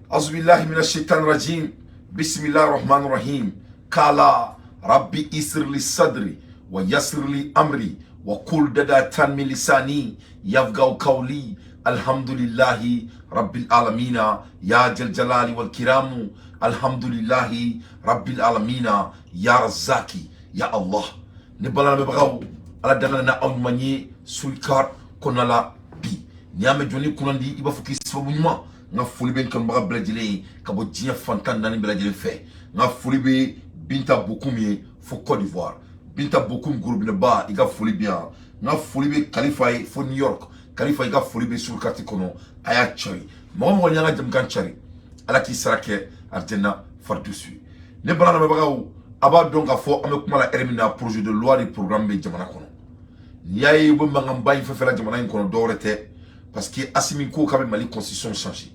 Azubillahi mina shaitan rajim. Bismillahir rahmanir rahim. Kala rabbi isirli sadri wa yassirli amri wa kul dada tan min lisani yafgaw qawli. Alhamdulillahi rabbil alamina ya jal jalali wal kiramu. Alhamdulillahi rabbil alamina ya razaki ya Allah. Ne balamɛbagaw, Ala dangana na aw ɲuman ye sulkar kɔnɔna la bi. N'i y'a mɛn jɔnni kunnandi, i b'a fɔ k'i sababu ɲuman. N ka foli bɛ n kanubaga bɛɛ lajɛlen ye ka bɔ diɲɛ fantan naani bɛɛ lajɛlen fɛ. N ka foli bɛ Binta Bokum ye fo Côte d'Ivoire. Binta Bokum gorobinɛba, i ka foli bɛ yan. N ka foli bɛ Kalifa ye fo New York. Kalifa, i ka foli bɛ sulkati kɔnɔ. A y'a cari, mɔgɔ mɔgɔ y'an ka jamukan cari, Ala k'i sara kɛ Arjana Fardusu ye. Ne bala lamɛnbagaw, a b'a dɔn k'a fɔ an bɛ kuma la ɛri min na, projet de loi de programme bɛ jamana kɔnɔ. N'i y'a ye u bɛ mankanba in fɛn fɛn la jamana in kɔnɔ, dɔwɛrɛ tɛ, parce que Assimi ko k'a bɛ Mali constitution changer.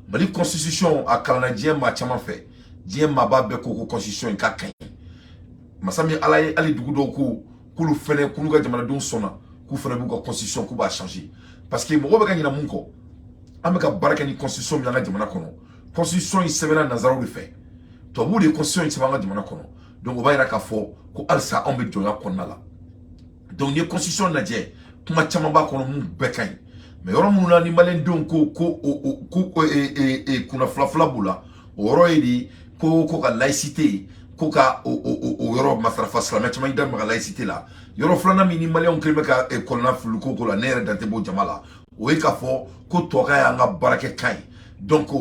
Mali constitution, a kalanna diɲɛ maa caman fɛ, diɲɛ maaba bɛɛ ko ko constitution in k'a ka ɲi. Masa min Ala ye, hali dugu dɔw ko k'olu fɛnɛ, k'olu ka jamanadenw sɔnna k'u fɛnɛ b'u ka constitution, k'u b'a changer, parce que mɔgɔw bɛ ka ɲinɛ mun kɔ? An bɛ ka baara kɛ ni constitution min an ka jamana kɔnɔ, constitution in sɛbɛnna nanzaraw de fɛ. Tubabuw de ye constitution in sɛbɛn an ka jamana kɔnɔ. Donc o b'a yira k'a fɔ ko halisa anw bɛ jɔnya kɔnɔna la. Donc n'i ye constitution lajɛ, kuma caman b'a kɔnɔ mun bɛɛ ka ɲi, mais yɔrɔ minnu na ni maliyɛndenw ko ko o ko kunna fila fila b'u la, o yɔrɔ ye de ko ko ka laïcité, ko ka o yɔrɔ matarafa. Silamɛ caman y'i da maga laïcité la. Yɔrɔ filanan min ni maliyɛnw kelen bɛ ka kɔnɔna fili ko ko la, ne yɛrɛ dan tɛ bɔ jama la, o ye k'a fɔ ko tubabukan y'an ka baarakɛ kan ye. Donc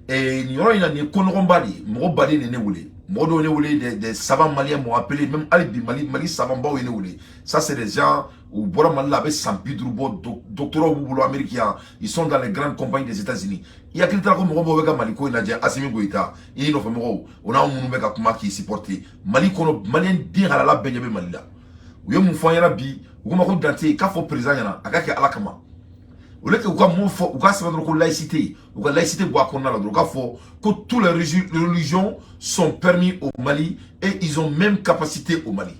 nin yɔrɔ in na, nin ye ko nɔgɔnba de ye. Mɔgɔ baden de ne wele, mɔgɔ dɔw ne wele, des savants maliens m'ont appelé même. Hali bi Mali savants baw ye ne wele. Ça, c'est des gens u bɔra Mali la, a bɛ san 50 bɔ, doctorats b'u bolo Amérique yan, ils sont dans les grandes compagnies des États-Unis. I hakili t'a la ko mɔgɔ mɔgɔ bɛ ka Mali ko in lajɛ, Assimi Goïta, i nɔfɛ mɔgɔw, o n'anw minnu bɛ ka kuma k'i supporter Mali kɔnɔ, maliyɛn den halala bɛɛ ɲɛ bɛ Mali la. U ye mun fɔ an ɲɛna bi? U ko ma ko Dante k'a fɔ président ɲɛna, a ka kɛ Ala kama, au lieu que u ka mun fɔ, u ka sɛbɛn dɔrɔn ko laïcité, u ka laïcité bɔ a kɔnɔna la dɔrɔn, u k'a fɔ ko toutes les religions sont permis au Mali et ils ont même capacité au Mali.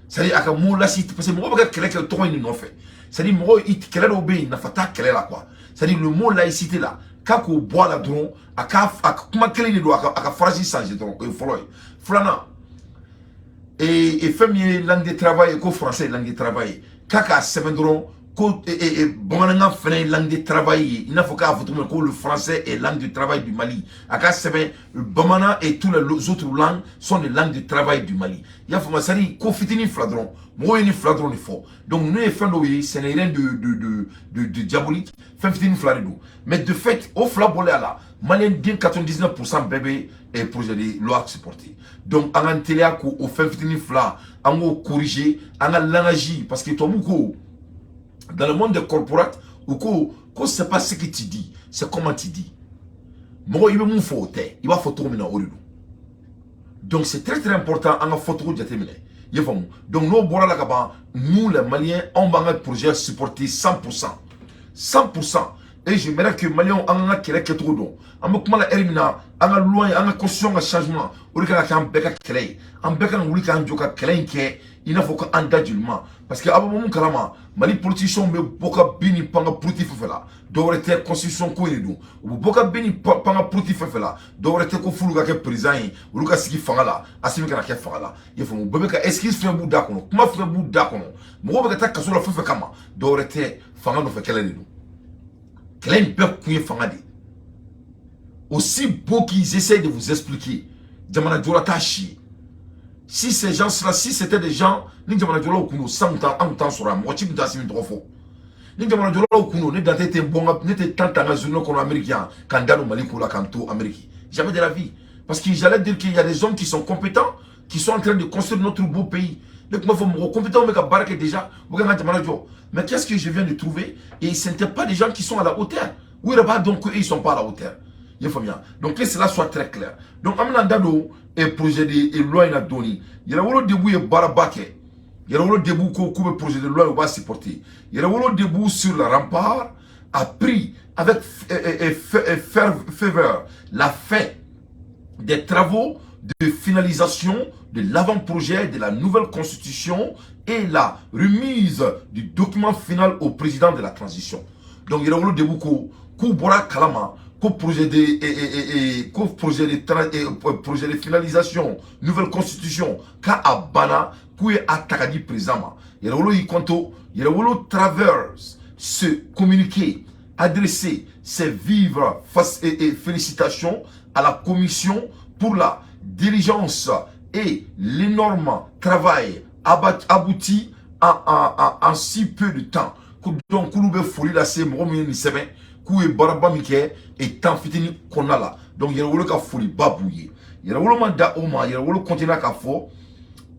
C'est-à-dire a ka mot laïcité, parce que mɔgɔ bɛ ka kɛlɛ kɛ tɔgɔ in de nɔfɛ. C'est-à-dire mɔgɔ i kɛlɛ dɔw bɛ yen, nafa t'a kɛlɛ la quoi. C'est-à-dire le mot laïcité là, k'a k'o bɔ a la dɔrɔn, a ka a kuma kelen de don, a ka phrase changer dɔrɔn, o ye fɔlɔ ye. Filanan et fɛn min ye langue de travail ye, ko français ye langue de travail ye, k'a k'a sɛbɛn dɔrɔn ko bamanankan fɛnɛ ye langue de travail ye, i n'a fɔ k'a fɔ cogo min ko le français est langue de travail du Mali. A ka sɛbɛn bamanan et tous les autres langues sont des langues de travail du Mali. I y'a faamu? C'est à dire ko fitinin fila dɔrɔn, mɔgɔw ye nin fila dɔrɔn de fɔ. Donc ninnu ye fɛn dɔw ye, ce n'est rien de diabolique, fɛn fitinin fila de don. Mais de fait, o fila bɔlen a la, maliyɛn den 99% bɛɛ bɛ projet de loi supporter. Donc an k'an teliya k'o o fɛn fitinin fila, an k'o corriger an ka langage, parce que tubabu ko dans le monde des corporates, u ko ko c'est pas ce que tu dis, c'est comment tu dis. Mɔgɔ i bɛ mun fɔ, o tɛ, i b'a fɔ cogo min na, o de don. Donc c'est très très important an ka fɔcogo jateminɛ, i y'a faamu? Donc n'o bɔra la ka ban, nous les Maliens, anw b'an ka projet supporter 100%, 100%. Et j'aimerais que Maliens an ka kɛlɛ kɛcogo dɔn. An bɛ kuma la ɛri min na, an ka loi ye, an ka constitution ka changement, o de kan ka kɛ an bɛɛ ka kɛlɛ ye. An bɛɛ kan ka wuli k'an jɔ ka kɛlɛ in kɛ i n'a fɔ ko an da joli ma, parce que aw bɛ mun kalama, Mali politiciens bɛ bɔ ka bin ni pan ka puruti fɛn fɛn la, dɔwɛrɛ tɛ, constitution ko in de don. U bɛ bɔ ka bin ni pan ka puruti fɛn fɛn la, dɔwɛrɛ tɛ, ko f'olu ka kɛ président ye, olu ka sigi fanga la, Assimi kana kɛ fanga la. I y'a faamu? U bɛɛ bɛ ka excuse fɛn b'u da kɔnɔ, kuma fɛn b'u da kɔnɔ. Mɔgɔw bɛ ka taa kaso la fɛn fɛn kama, dɔwɛrɛ tɛ, fanga nɔfɛ kɛlɛ de don. Kɛlɛ in bɛɛ kun ye fanga de ye. Aussi beau qu'ils essayent de vous expliquer, jamana jɔla t'a si ye. Si ces gens-là, si c'était des gens, ni jamana jɔlaw kun don, san kun an kun t'an sɔrɔ yan, mɔgɔ ci kun t'a Assimi tɔgɔ fɔ. Ni jamana jɔlaw kun don, ne Dante tɛ bɔ n ka, ne tɛ tan ta n ka journée kɔnɔ Amérique yan, k'an da don Mali ko la, k'an to Amérique. Jamais de la vie. Parce que j'allais dire qu'il y a des hommes qui sont compétents, qui sont en train de construire notre beau pays. Ne kuma fɔ mɔgɔ compétents bɛ ka baara kɛ déjà, u bɛ ka n ka jamana jɔ. Mais qu'est-ce que je viens de trouver? Et ce n'était pas des gens qui sont à la hauteur. U yɛrɛ b'a dɔn qu'ils sont pas à la hauteur. I y'a faamuya? Donc que cela soit très clair. Donc an bɛna da don projet de loi in na dɔɔni. Yɛrɛwolo Debout ye baaraba kɛ. Yɛrɛwolo Debout ko k'u bɛ projet de loi, u b'a supporter. Yɛrɛwolo Debout sur la rempart a pris avec ferveur la fin des travaux de finalisation de l'avant-projet de la nouvelle constitution et la remise du document final au président de la transition. Donc Yɛrɛwolo Debout ko k'u bɔra kalama ko Ko projet de ko projet de projet de finalisation nouvelle constitution, k'a a banna, k'u ye a ta ka di président ma. Yɛrɛwolo y'i kɔnto. Yɛrɛwolo, travers ce communiqué, adressé ses vives et félicitations à la commission pour la diligence et l'énorme travail abouti en si peu de temps. Donc k'olu bɛ foli lase mɔgɔ min ye nin sɛbɛn, k'u ye baaraba min kɛ et temps fitinin kɔnɔna la. Donc Yɛrɛwolo ka foliba b'u ye. Yɛrɛwolo ma da o ma. Yɛrɛwolo continue k'a fɔ: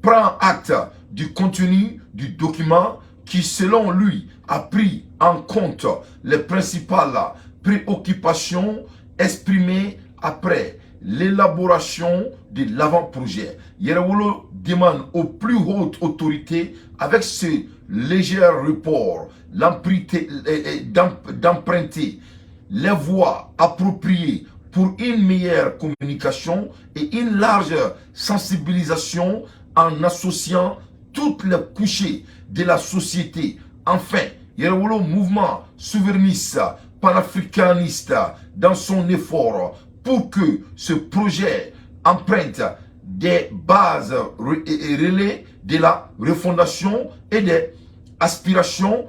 prend acte du contenu du document qui, selon lui, a pris en compte les principales préoccupations exprimées après l'élaboration de l'avant-projet. Yerewolo demande aux plus hautes autorités, avec ce léger report, d'emprunter les voies appropriées pour une meilleure communication et une large sensibilisation en associant toutes les couches de la société. Enfin, Yerewolo, mouvement souverainiste panafricaniste, dans son effort pour que ce projet emprunte des bases et relais de la refondation et des aspirations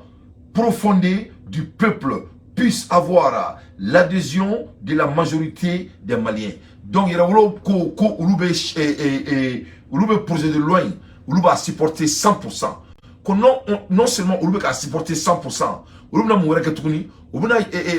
profondes du peuple, puisse avoir l'adhésion de la majorité des Maliens. Donc, Yɛrɛwolo ko ko olu bɛ projet de loi in, olu b'a supporter 100%. Ko non, non seulement olu bɛ k'a supporter 100%, olu bɛna mun wɛrɛ kɛ tuguni? U bɛna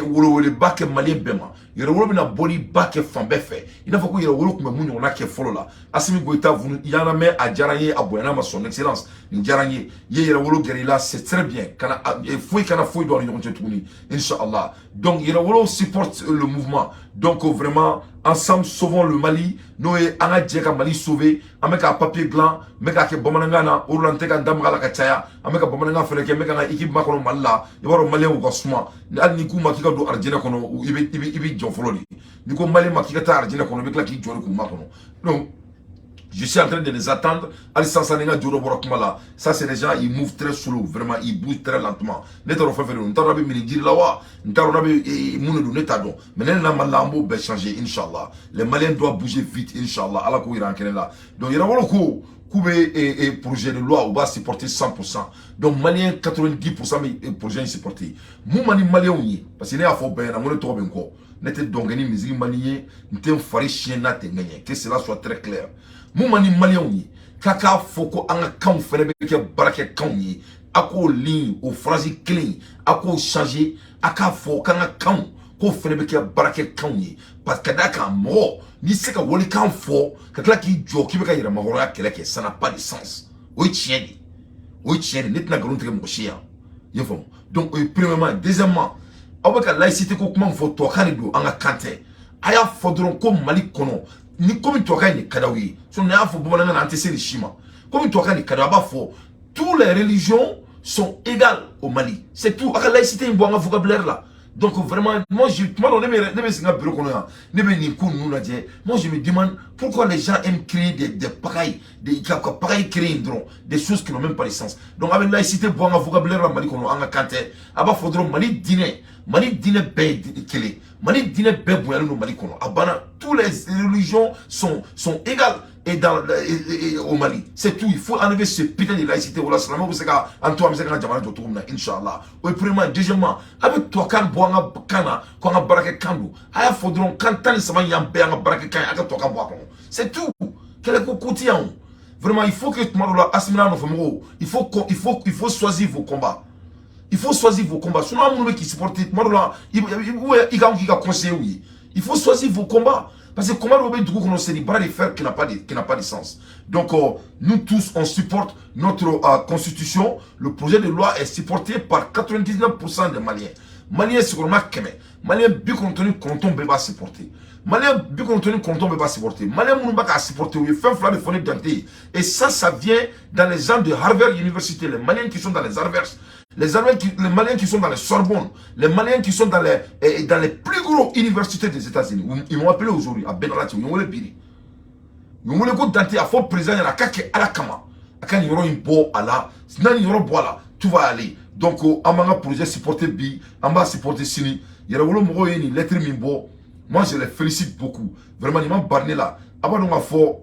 weleweleba kɛ Malien bɛɛ ma. Yɛrɛwolo bɛna bɔliba kɛ fan bɛɛ fɛ, i n'a fɔ ko Yɛrɛwolo tun bɛ mun ɲɔgɔnna kɛ fɔlɔ la. Asimi Goïta y'an mɛn, a diyara n ye, a bonyana ma, son excellence, nin diyara n ye. I ye Yɛrɛwolo gɛrɛ i la, c'est très bien. Kana foyi, kana foyi dɔn ni ɲɔgɔn cɛ tuguni, inchallah. Donc Yɛrɛwolo supporte le mouvement. Donc vraiment, ensemble sauvons le Mali. N'o ye an ka jɛ ka Mali sauver. An bɛ ka papier dilan, n bɛ k'a kɛ bamanankan na. O de la n tɛ ka n da maga la ka caya. An bɛ ka bamanankan fɛnɛ kɛ. N bɛ ka n ka équipe makɔnɔ Mali la. I b'a dɔn, Maliyɛnw ka suma. Hali ni k'u ma k'i ka don arijinɛ kɔnɔ, i bɛ jɔ fɔlɔ de. N'i ko Maliyɛn ma k'i ka taa arijinɛ kɔnɔ, i bɛ tila k'i jɔ de k'u makɔnɔ. Donc je suis en train de les attendre. Hali sisan sisan, ni n ka jo dɔ bɔra kuma la. Ça, c'est les gens, ils mouvent très slow, vraiment, ils bougent très lentement. Ne t'a dɔn fɛn fɛn don. N t'a dɔn n'a bɛ mini jiri la wa, n t'a dɔn n'a bɛ mun de don, ne t'a dɔn. Mais ne nana Mali la, an b'o bɛɛ changer, inchallah. Les Maliens doivent bouger vite, inchallah. Ala k'o yira an kɛnɛ la. Donc Yɛrɛwolo ko k'u bɛ projet de loi, u b'a supporter 100%. Donc Malien 90% bɛ projet in supporter. Mun man di Maliyɛnw ye? Parce que ne y'a fɔ bɛɛ ɲɛna n ko ne tɔgɔ bɛ n kɔ. Ne tɛ dɔn kɛ ni musique man di n ye, n tɛ n fari siɲɛ n'a tɛ ŋɛɲɛ. Que cela soit très clair. Mun man di Maliyɛnw ye? K'a k'a fɔ ko an ka kanw fɛnɛ bɛ kɛ baarakɛ kanw ye. A k'o ligne, o phrase kelen, a k'o changer. A k'a fɔ k'an ka kanw, k'o fɛnɛ bɛ kɛ baarakɛ kanw ye. Parce que ka d'a kan, mɔgɔ n'i tɛ se ka walikan fɔ ka tila k'i jɔ k'i bɛ ka yɛrɛmahɔrɔnya kɛlɛ kɛ, ça n'a pas de sens. O ye tiɲɛ de ye, o ye tiɲɛ de ye. Ne tɛna nkalon tigɛ mɔgɔ si yan, i y'a faamu. Donc o ye premièrement. Deuxièmement, aw bɛ ka laïcité ko kuma min fɔ, tubabukan de don, an ka kan tɛ. A y'a fɔ dɔrɔn ko Mali kɔnɔ ni komi tubabukan in de ka d'aw ye. Sinon, n'a y'a fɔ bamanankan na, an tɛ se nin si ma. Komi tubabukan de ka d'aw ye, a b'a fɔ: toutes les religions sont égales au Mali, c'est tout. A ka laïcité in bɔ an ka vocabulaire la. Donc vraiment, moi, je tuma dɔ, ne bɛ sigi n ka bureau kɔnɔ yan, ne bɛ nin ko ninnu lajɛ. Moi, je me demande pourquoi les gens aiment créer des pagailles, des ka pagaille créer dɔrɔn, des choses qui n'ont même pas de sens. Donc a bɛ laïcité bɔ an ka vocabulaire la Mali kɔnɔ, an ka kan tɛ. A b'a fɔ dɔrɔn Mali diinɛ, Mali diinɛ bɛɛ ye kelen, Mali diinɛ bɛɛ bonyalen don Mali kɔnɔ, a banna. Tous les religions sont égales et dans et, au Mali, c'est tout. Il faut enlever ce putain de laïcité. O la, silamɛw bɛ se ka an to, an bɛ se ka jamana jɔ cogo min na, inchallah. O ye premièrement. Deuxièmement, a bɛ tubabukan bɔ an ka kan na ko an ka baarakɛ kan don. A y'a fɔ dɔrɔn kan 13 in y'an bɛɛ an ka baarakɛ kan ye. A ka tubabukan bɔ a kɔnɔ, c'est tout. Kɛlɛ ko ko ti yan o. Vraiment, il faut que tuma dɔ la, Asimi n'a nɔfɛ mɔgɔw, il faut choisir vos combats, il faut choisir vos combats. Sinon, an minnu bɛ k'i supporter tuma dɔ la, i kan k'i ka conseiller ye. Il faut choisir vos combats, parce que combat dɔw bɛ dugu kɔnɔ, c'est du bras de fer qui n'a pas de sens. Donc nous tous, on supporte notre constitution. Le projet de loi est supporté par 99% des Maliens. Maliens sigiyɔrɔma 100, Malien 99 bɛɛ b'a supporter. Malien 99 bɛɛ b'a supporter. Malien minnu b'a k'a supporter, u ye fɛn fila de fɔ ne Dante ye. Et ça, ça vient dans les gens de Harvard University, les Maliens qui sont dans les Harvard, les Maliens qui sont dans les Sorbonne, les Maliens qui sont dans les plus grosses universités des États-Unis. Ils m'ont appelé aujourd'hui à Benalati, u ye n wele bi de. U ye n wele ko Dante, a fɔ président ɲɛna a k'a kɛ Ala kama, a ka nin yɔrɔ in bɔ a la. N'a nin yɔrɔ bɔ a la, tout va aller. Donc an b'an ka projet supporter bi, an b'a supporter sini. Yɛrɛwolo mɔgɔw ye nin lettre min bɔ. Moi, je les félicite beaucoup vraiment. Nin ma bari ne la. A b'a dɔn k'a fɔ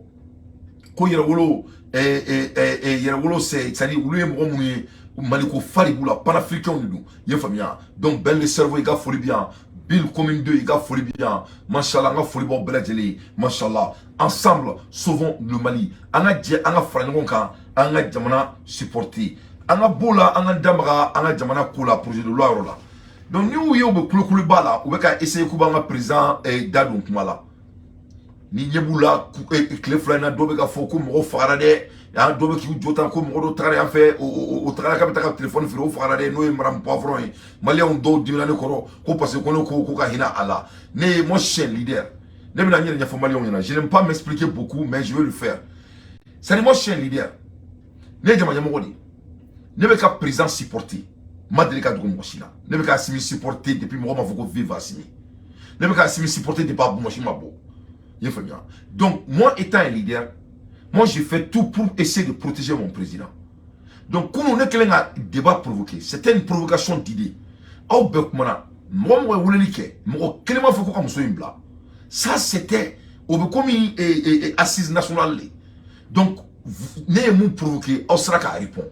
ko Yɛrɛwolo, Yɛrɛwolo, c'est à dire olu ye mɔgɔ minnu ye, Maliko fa de b'u la, panafricains de don, i ye faamuya. Donc Ben le Cerveau, i ka foli bi yan. Bill Commune 2, i ka foli bi yan. Mashallah, an ka foli b'aw bɛɛ lajɛlen ye. Mashallah, ensemble sauvons le Mali. An ka jɛ, an ka fara ɲɔgɔn kan, an ka jamana supporter. An ka b'o la, an ka da maga an ka jamana ko la, projet de loi yɔrɔ la. Donc ni y'u ye, u bɛ kulokuluba la, u bɛ ka essayer k'u b'an ka président da don kuma la. Ni ɲɛ b'u la tile 2 in na, dɔw bɛ ka fɔ ko mɔgɔw fagara dɛ. Yan dɔ bɛ k'i jɔ tan ko mɔgɔ dɔ tagara yan fɛ, o tagara k'a bɛ taa ka téléphone feere, o fagara dɛ, n'o ye madame Poivron ye. Maliyɛnw dɔw dimina ne kɔrɔ ko parce que ko ne ko ko ka hinɛ a la. Ne ye, moi, je suis un leader. Ne bɛna n yɛrɛ ɲɛfɔ maliyɛnw ɲɛna. Je n'aime pas m'expliquer beaucoup, mais je vais le faire. C'est à dire, moi, je suis un leader. Ne ye jama ɲɛmɔgɔ de ye. Ne bɛ ka président supporter, ma deli ka dogo mɔgɔ si la. Ne bɛ ka Assimi supporter depuis mɔgɔ m'a fɔ ko vive Assimi. Ne bɛ ka Assimi supporter depuis a mɔgɔ si ma bɔ, i ye faamuya. Donc moi, étant un leader, moi, je fais tout pour essayer de protéger mon président. Donc kunun, ne kɛlen ka débat provoquer, c'était une provocation d'idée. Aw bɛɛ kumana, mɔgɔ mɔgɔ ye weleli kɛ, mɔgɔ kelen m'a fɔ ko ka muso in bila. Ça, c'était o bɛ komi assise nationale de. Donc ne ye mun provoquer, aw sera k'a répondre.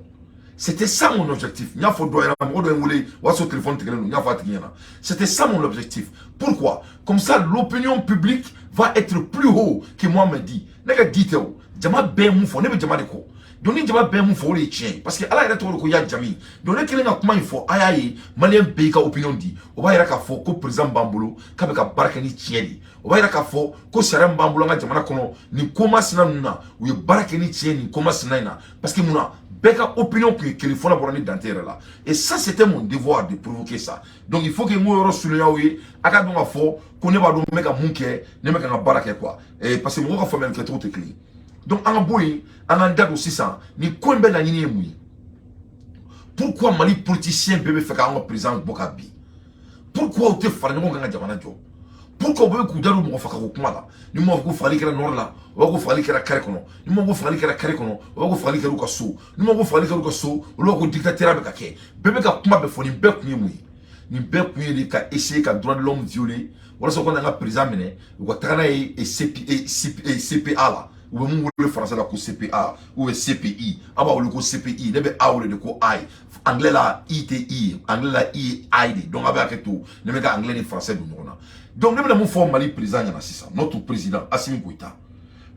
C'était ça mon objectif. N y'a fɔ dɔ ɲɛna, mɔgɔ dɔ ye n wele, o y'a sɔrɔ téléphone tigɛlen don, n y'a fɔ a tigi ɲɛna. C'était ça mon objectif. Pourquoi? Comme ça, l'opinion publique va être plus haut que moi me dit. Ne ka di tɛ o. Jama bɛɛ ye mun fɔ, ne bɛ jama de kɔ. Donc ni jama bɛɛ ye mun fɔ, o de ye tiɲɛ ye. Parce que Ala yɛrɛ tɔgɔ de ko ya jami. Donc ne kɛlen ka kuma in fɔ, a y'a ye, maliyɛn bɛɛ y'i ka opinion di. O b'a yira k'a fɔ ko président b'an bolo, k'a bɛ ka baara kɛ ni tiɲɛ de ye. O b'a yira k'a fɔ ko sariya min b'an bolo an ka jamana kɔnɔ, nin ko masina ninnu na, u ye baara kɛ ni tiɲɛ nin ko masina in na. Parce que mun na? Bɛɛ ka opinion tun ye kelen fɔ, n'a bɔra ni dante yɛrɛ la. Et ça, c'était mon devoir de provoquer ça. Donc il faut que n k'o yɔrɔ souligner aw ye, a ka dɔn k'a fɔ ko ne b'a dɔn n bɛ ka mun kɛ, ne bɛ ka n ka baara kɛ quoi. Parce que mɔgɔw ka faamuyali kɛcogo tɛ kelen ye. Donc an ka bɔ yen, an k'an da don sisan nin ko in bɛɛ laɲini ye mun ye. Pourquoi Mali politicien bɛɛ bɛ fɛ k'an ka président bɔ ka bin? Pourquoi u tɛ fara ɲɔgɔn kan ka jamana jɔ? Pourquoi u bɛ k'u da don mɔgɔ fagako kuma la? Ni mɔgɔ ko fagali kɛra nord la, u b'a ko fagali kɛra carré kɔnɔ. Ni mɔgɔ ko fagali kɛra carré kɔnɔ, u b'a ko fagali kɛra u ka so. Ni mɔgɔ ko fagali kɛra u ka so, olu b'a ko dictateur bɛ ka kɛ. Bɛɛ bɛ ka kuma bɛɛ fɔ. Nin bɛɛ kun ye mun ye? Nin bɛɛ kun ye de ka essayer ka droit de l'homme violer, walasa u ka na an ka président minɛ, u ka taga n'a ye CPA la. U bɛ mun wele français la ko CPA ou bien CPI? Aw b'a wele ko CPI, ne bɛ A wele de ko A ye. Anglais la, I tɛ I ye, anglais la, I ye I de. Donc a bɛ hakɛ to, ne bɛ ka anglais ni français don ɲɔgɔn na. Donc ne bɛna mun fɔ Mali président ɲɛna sisan, notre président Assimi Goïta?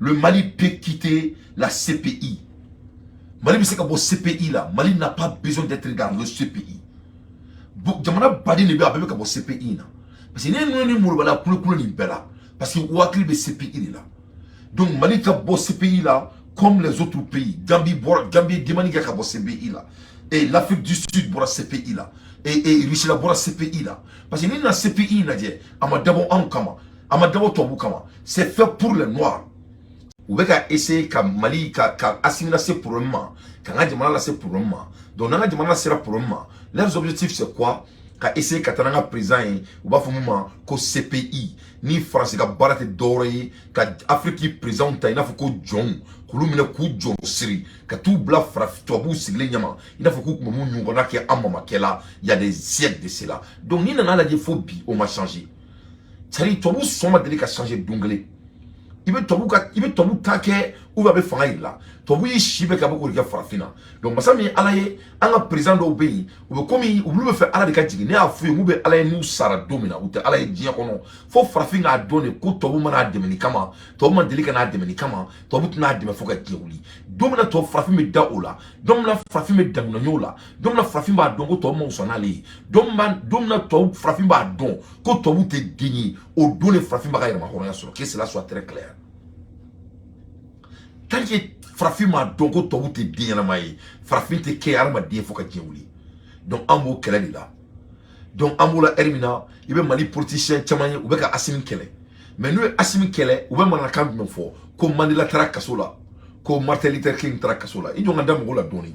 Le Mali peut quitter la CPI. Mali bɛ se ka bɔ CPI la. Mali n'a pas besoin d'être dans le CPI. Bon, jamana baden de bɛ, a bɛɛ bɛ ka bɔ CPI na, parce que ne ninnu ni molobaliya kulekule nin bɛɛ la, parce que u hakili bɛ CPI de la. Donc Mali ka bɔ CPI la comme les autres pays. Gambie bɔra, Gambie ye demande kɛ ka bɔ CPI la, et l'Afrique du Sud bɔra CPI la, et Russie la bɔra CPI la. Parce que ni na CPI lajɛ, a ma dabɔ anw kama, a ma dabɔ tubabu kama, c'est fait pour les noirs. U bɛ ka essayer ka Mali ka Assimi lase problème ma, ka n ka jamana lase problème ma. Donc n'an ka jamana sera problème ma, leurs objectifs, c'est quoi? Ka essayer ka taa n'an ka président ye, u b'a fɔ mun ma ko CPI. Ni Faransi ka baara tɛ dɔwɛrɛ ye ka Afiriki président ta i n'a fɔ ko jɔnw, k'olu minɛ k'u jɔn siri ka t'u bila farafin tubabuw sigilen ɲɛma, i n'a fɔ k'u tun bɛ mun ɲɔgɔnna kɛ an mamakɛ la il y a des siècles de cela. Donc n'i nana lajɛ, fo bi o ma changer. C'est à dire, tubabu sɔn ma deli ka changer don kelen. I bɛ tubabu ka, i bɛ tubabu ta kɛ ou bien a bɛ fanga yir'i la. Tubabu y'i si bɛɛ kɛ, a bɛ k'o de kɛ farafin na. Donc masa min ye Ala ye, an ka président dɔw bɛ yen, u bɛ komi olu bɛ fɛ Ala de ka jigin. Ne y'a f'u ye k'u bɛ Ala ye, n'u sara don min na, u tɛ Ala ye diɲɛ kɔnɔ. Fo farafin k'a dɔn de ko tubabu mana dɛmɛ nin kama, tubabu ma deli ka n'a dɛmɛ nin kama, tubabu tɛna dɛmɛ fo ka diɲɛ wuli. Don min na tubabu farafin bɛ da o la, don min na farafin bɛ daminɛ o la, don min na farafin b'a dɔn ko tubabu ma wusa n'ale ye, don min na tubabu farafin b'a dɔn ko tubabu tɛ den ye, o don de farafin b'a ka yɛrɛma hɔrɔnya sɔrɔ. Que cela soit très clair: tant que farafin m'a dɔn ko tubabu tɛ den ɲɛnama ye, farafin tɛ kɛ hadamaden fo ka diɲɛ wuli. Donc an b'o kɛlɛ de la. Donc an b'o la ɛri min na, i bɛ Mali politicien caman ye, u bɛ ka Asimi kɛlɛ. Mais n'u ye Asimi kɛlɛ, u bɛ mananakan jumɛn fɔ? Ko Mandela taara kaso la, ko Martin Luther King taara kaso la. I jɔ n ka da mɔgɔw la dɔɔni,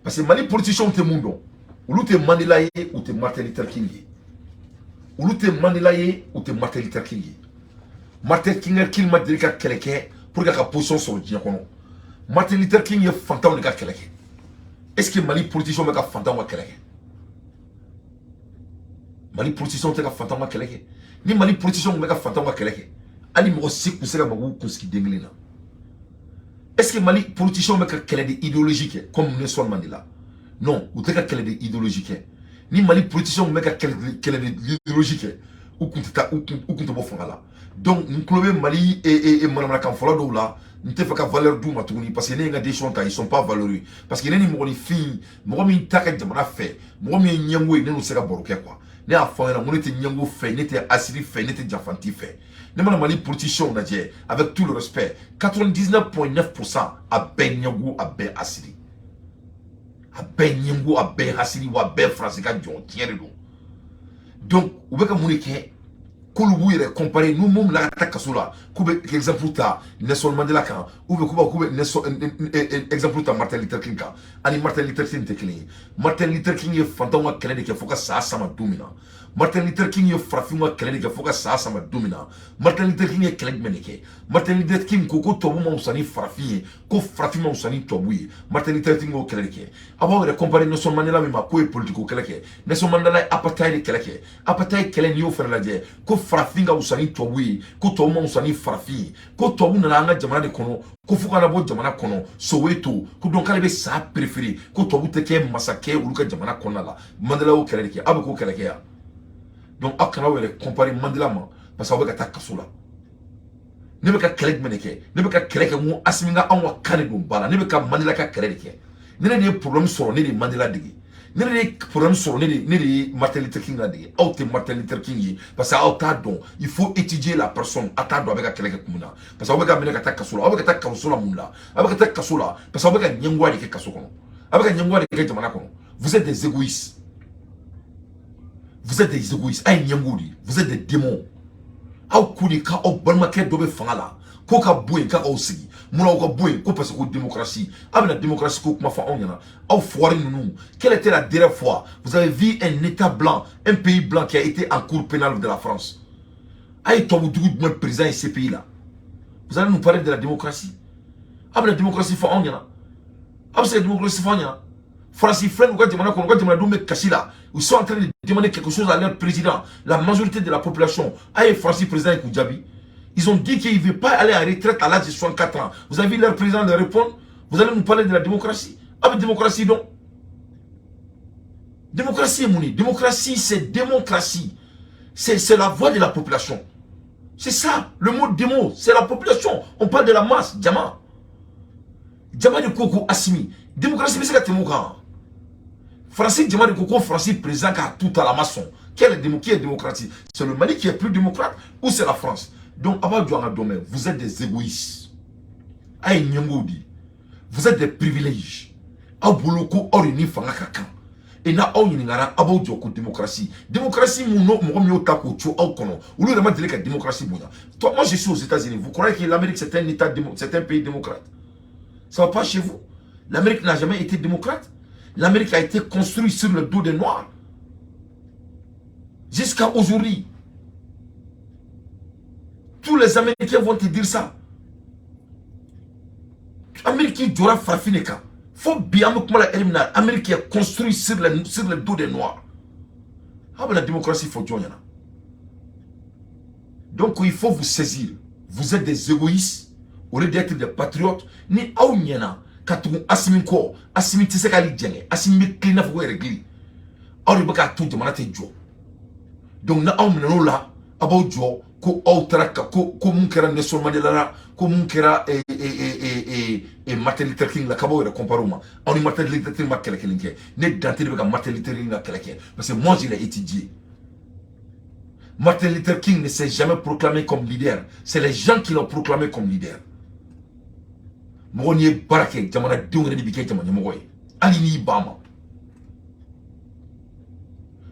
parce que Mali politiciens tɛ mun dɔn? Olu tɛ Mandela ye, u tɛ Martin Luther King ye. Olu tɛ Mandela ye, u tɛ Martin Luther King ye. Martin Luther King ma deli ka kɛlɛ kɛ pour que ka position sɔrɔ diɲɛ kɔnɔ. Martin Luther King ye fantanw de ka kɛlɛ kɛ. Est ce que Mali politiciens bɛ ka fantanw ka kɛlɛ kɛ? Mali politiciens tɛ ka fantanw ka kɛlɛ kɛ. Ni Mali politiciens bɛ ka fantanw ka kɛlɛ kɛ, hali mɔgɔ si tun se ka mago kunsigi den kelen na. Est ce que Mali politiciens bɛ ka kɛlɛ de idéologie kɛ comme Nelson Mandela? Non, u tɛ ka kɛlɛ de idéologie kɛ. Ni Mali politiciens bɛ ka kɛlɛ de idéologie kɛ, u kun tɛ taa, u kun tɛ bɔ fanga la. Donc n tulo bɛ Mali manamanakan fɔlɔ dɔw la, n tɛ fɛ ka valeur d'u ma tuguni, parce que ne ye n ka décision ta, ils sont pas valeureux, parce que ne ni mɔgɔninfin, mɔgɔ min t'a ka jamana fɛ, mɔgɔ min ye ɲɛngo ye, ne n'u tɛ se ka baro kɛ quoi. Ne y'a fɔ aw ɲɛna n ko ne tɛ ɲɛngo fɛ, ne tɛ asiri fɛ, ne tɛ jafanti fɛ. Ne mana Mali politiciens lajɛ, avec tout le respect, 99,9 %, a bɛɛ ɲɛngo, a bɛɛ asiri, a bɛɛ ɲɛngo, a bɛɛ hasiri, wa a bɛɛ Faransi ka jɔn. Tiɲɛ de don. Donc u bɛ ka mun de kɛ? K'olu b'u yɛrɛ comparer n'u mun bila ka taa kaso la, k'u bɛ exemple ta Nelson Mandela kan, ou bien k'u bɛ Nelson exemple ta Martin Luther King kan. Ani Martin Luther King tɛ kelen ye. Martin Luther King ye fantanw ka kɛlɛ de kɛ fo ka sa sama don min na. Martin Luther King ye farafinw ka kɛlɛ de kɛ fo ka sa sama don min na. Martin Luther King ye kɛlɛ jumɛn de kɛ? Martin Luther King ko ko tubabu ma fisa ni farafin ye, ko farafin ma fisa ni tubabu ye. Martin Luther King y'o kɛlɛ de kɛ. A b'aw yɛrɛ comparer Nelson Mandela min ma k'o ye politiko kɛlɛ kɛ, Nelson Mandela ye apartheid kɛlɛ kɛ. Apartheid kɛlɛ, n'i y'o fana lajɛ, ko farafin ka fisa ni tubabu ye, ko tubabu ma fisa ni farafin ye, ko tubabu nana an ka jamana de kɔnɔ, ko fo kana bɔ jamana kɔnɔ Soweto, ko donc k'ale bɛ sa préféré ko tubabu tɛ kɛ masakɛ olu ka jamana kɔnɔna la. Mandela y'o kɛlɛ de kɛ. Aw bɛ k'o kɛlɛ kɛ yan. Donc aw kana aw yɛrɛ comparer Mandela ma, parce que aw bɛ ka taa kaso la. Ne bɛ ka kɛlɛ jumɛn de kɛ? Ne bɛ ka kɛlɛ kɛ n ko Asimi ka anw ka kan de don ba la. Ne bɛ ka Mandela ka kɛlɛ de kɛ. Ne de ye problème sɔrɔ, ne de ye Mandela dege. Ne de ye problème sɔrɔ, ne de ye Martin Luther King la dege. Aw tɛ Martin Luther King ye, parce que aw t'a dɔn. Il faut étudier la personne. A t'a dɔn a bɛ ka kɛlɛ kɛ kun min na, parce que aw bɛ ka minɛ ka taa kaso la. Aw bɛ ka taa kaso la mun la? Aw bɛ ka taa kaso la parce que aw bɛ ka ɲɛngoya de kɛ kaso kɔnɔ, aw bɛ ka ɲɛngoya de kɛ jamana kɔnɔ. Vous êtes des égoïstes, vous êtes des égoïstes. A ye ɲɛngo de, vous êtes des démons. Aw ko de k'aw balimakɛ dɔ bɛ fanga la, ko ka bɔ yen, k'aw sigi munna aw ka bɔ yen, ko parce que ko démocratie. Aw bɛna démocratie ko kuma fɔ anw ɲɛna, aw fugari ninnu. Quelle était la dernière fois vous avez vu un état blanc, un pays blanc qui a été en cour pénale de la France? A ye tubabu dugu jumɛn président ye ce pays là? Vous allez nous parler de la démocratie? Aw bɛna démocratie fɔ anw ɲɛna? Aw bɛ se ka démocratie fɔ anw ɲɛna? Faransi filɛ nin, u ka jamana kɔnɔ, u ka jamanadenw bɛ kasi la. Ils sont en train de demander quelque chose à leur président, la majorité de la population. A ye Faransi président ye k'u jaabi? Ils ont dit qu'ils ne veulent pas aller en retraite à l'âge de 64 ans. Vous avez vu leur président leur répondre? Vous allez nous parler de la démocratie? Ah, mais démocratie donc. Démocratie est monnaie. Démocratie, c'est démocratie. C'est la voix de la population. C'est ça. Le mot démo, c'est la population. On parle de la masse. Jama. Jama de ko ko Assimi. Démocratie, mais c'est la. Français, jama de ko ko, Français président qui a tout à la maçon. Qui est démocratie? C'est le Mali qui est plus démocrate ou c'est la France? Donc, domaine, vous êtes des égoïstes. Vous êtes des privilèges. Aw bolo ko aw de ni fanga ka kan. Et na aw ɲininkara, aw b'aw jɔ ko démocratie. Démocratie mun n'o mɔgɔ min y'o ta k'o co aw kɔnɔ, olu yɛrɛ ma deli ka démocratie bonya. Toi, moi je suis aux États-Unis. Vous croyez que l'Amérique, c'est un état, c'est un pays démocrate? Ça va pas chez vous. L'Amérique n'a jamais été démocrate. L'Amérique a été construite sur le dos des Noirs. Jusqu'à aujourd'hui. Tous les Américains vont te dire ça. Amérique jɔra farafin de kan. Fo bi an bɛ kuma la heure min na, Amérique est construit sur le dos des Noirs. Aw bɛna démocratie fɔ jɔn ɲɛna? Donc il faut vous saisir. Vous êtes des égoïstes au lieu d'être des patriotes. Ni aw ɲɛna ka tugu Asimi kɔ, Asimi tɛ se k'ale jɛngɛ. Asimi bɛ tilen i n'a fɔ ko yɛrɛ. Aw de bɛ k'a to jamana tɛ jɔ. Donc na aw minɛn'o la, aw b'aw jɔ ko aw taara ka ko ko mun kɛra Nelson Mandela la, ko mun kɛra Martin Luther King la, k'a b'aw yɛrɛ comparer o ma. Aw ni Martin Luther King ma kɛlɛ kelen kɛ. Ne Dante de bɛ ka Martin Luther King ka kɛlɛ kɛ, parce que moi je l'ai étudié. Martin Luther King ne s'est jamais proclamé comme leader. C'est les gens qui l'ont proclamé comme leader. Mɔgɔ n'i ye baara kɛ, jamanadenw yɛrɛ de b'i kɛ jama ɲɛmɔgɔ ye, hali n'i ban ma.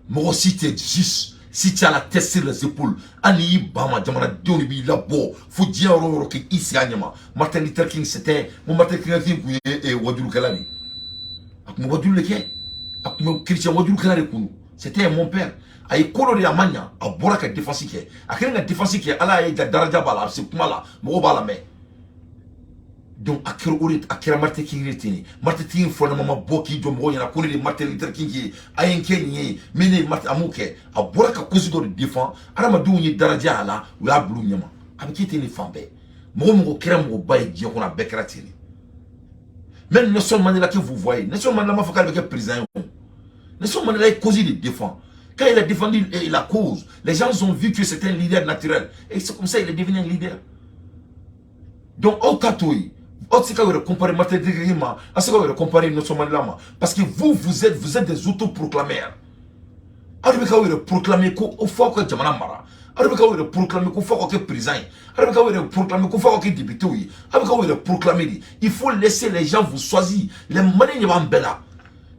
Mɔgɔ si tɛ juste si tu as la tête sur les épaules, hali n'i ban ma, jamanadenw de b'i labɔ fo diɲɛ yɔrɔ o yɔrɔ k'i sigi a ɲɛma. Martin Luther King, c'était n ko Martin Luther King tun ye wajulukɛla de ye. A tun bɛ wajulu de kɛ, a tun bɛ chrétien wajulukɛla de kun don. C'était mon père. A ye ko dɔ de, a ma ɲa, a bɔra ka défense kɛ. A kɛlen ka défense kɛ, Ala y'a ja daraja b'a la, a bɛ se kuma la, mɔgɔw b'a lamɛn. Donc a kɛra o de, a kɛra Martin King de ten de. Martin King fɔlɔ ma bɔ k'i jɔ mɔgɔw ɲɛna ko ne de ye Martin Luther King ye, a ye n kɛ nin ye, mais ne ye Martin, a m'o kɛ. A bɔra ka cause dɔ de défend, adamadenw ye daraja a la, u y'a bila u ɲɛma. A bɛ kɛ ten de fan bɛɛ. Mɔgɔ mɔgɔ kɛra mɔgɔba ye diɲɛ kɔnɔ, a bɛɛ kɛra ten de. Même Nelson Mandela que vous voyez, Nelson Mandela m'a fɔ k'ale bɛ kɛ président ye o. Nelson Mandela ye cause de défend. Quand il a défendu la cause, les gens ont vu que c'était un leader naturel et c'est comme ça il est devenu un leader. Donc aw ta to yen, aw tɛ se k'aw yɛrɛ comparer Martin Luther King ma, aw tɛ se k'aw yɛrɛ comparer Nelson Mandela ma, parce que vous, vous êtes des autoproclameurs. Aw de bɛ k'aw yɛrɛ proclamer ko fo aw ka jamana mara, aw de bɛ k'aw yɛrɛ proclamer ko fo aw ka kɛ président ye, aw de bɛ k'aw yɛrɛ proclamer ko fo aw ka kɛ député ye, aw bɛ k'aw yɛrɛ proclamer de. Il faut laisser les gens vous choisir. Les Maliens ɲɛ b'an bɛɛ la.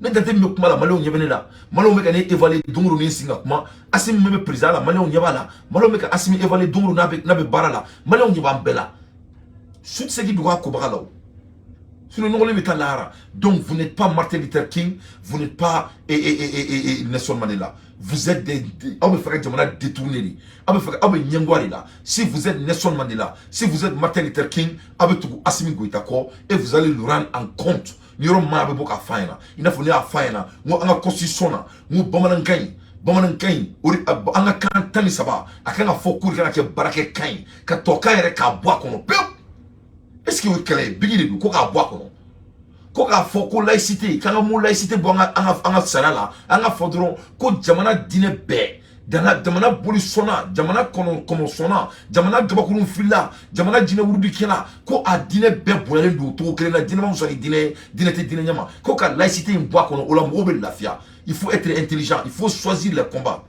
Ne dante min bɛ kuma la, Maliyɛnw ɲɛ bɛ ne la. Maliyɛnw bɛ ka ne évaluer don o don ni n sigi ka kuma. Asimi min bɛ président la, Maliyɛnw ɲɛ b'a la. Maliyɛnw bɛ ka Asimi évaluer don o don n'a bɛ baara la. Maliyɛnw ɲɛ b'an bɛɛ la. Su tɛ se k'i dogo a kobaga la o, sinon nɔgɔlen bɛ taa lahara. Donc vous n'êtes pas Martin Luther King, vous n'êtes pas et Nelson Mandela. Vous êtes des aw bɛ fɛ ka jamana détourner de, aw bɛ fɛ, aw bɛ ɲɛngoya de la. Si vous êtes Nelson Mandela, si vous êtes Martin Luther King, aw bɛ tugu Assimi Goïta kɔ et vous allez le rendre en compte. Ni yɔrɔ min a bɛ bɔ k'a f'a ɲɛna, i n'a fɔ ne y'a f'a ɲɛna, n ko an ka constitution na, n ko bamanankan in, bamanankan in o de, an ka kan 13, a kan ka fɔ k'o de kan ka kɛ baarakɛ kan ye, ka tubabukan yɛrɛ k'a bɔ a kɔnɔ pewu. Est ce que o ye kɛlɛ ye? Bigi de don ko k'a bɔ a kɔnɔ, ko k'a fɔ ko laïcité, k'an ka mot laïcité bɔ an ka sariya la, an ka fɔ dɔrɔn ko jamana diinɛ bɛɛ, jamana bolisɔnna, jamana kɔnɔ kɔmɔsɔnna, jamana gabakurun filila, jamana jinɛ wurudikɛla, ko a diinɛ bɛɛ bonyalen don cogo kelen na, diinɛ ma fisaya ni diinɛ ye, diinɛ tɛ diinɛ ɲɛma, ko ka laïcité in bɔ a kɔnɔ. O la mɔgɔw bɛ lafiya. Il faut être intelligent, il faut choisir les combats,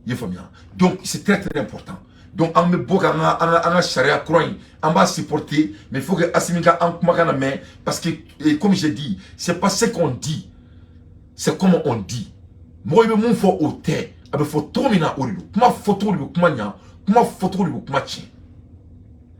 i ye faamuya? Donc c'est très très important. Donc an bɛ bɔ k'an ka an ka sariya kura in, an b'a supporter, mais il faut que Assimi ka an kumakan lamɛn, parce que comme j'ai dit, c'est pas ce qu'on dit, c'est comment on dit. Mɔgɔ i bɛ mun fɔ, o tɛ, a bɛ fɔ cogo min na, o de don. Kuma fɔcogo de bɛ kuma ɲa, kuma fɔcogo de bɛ kuma tiɲɛ.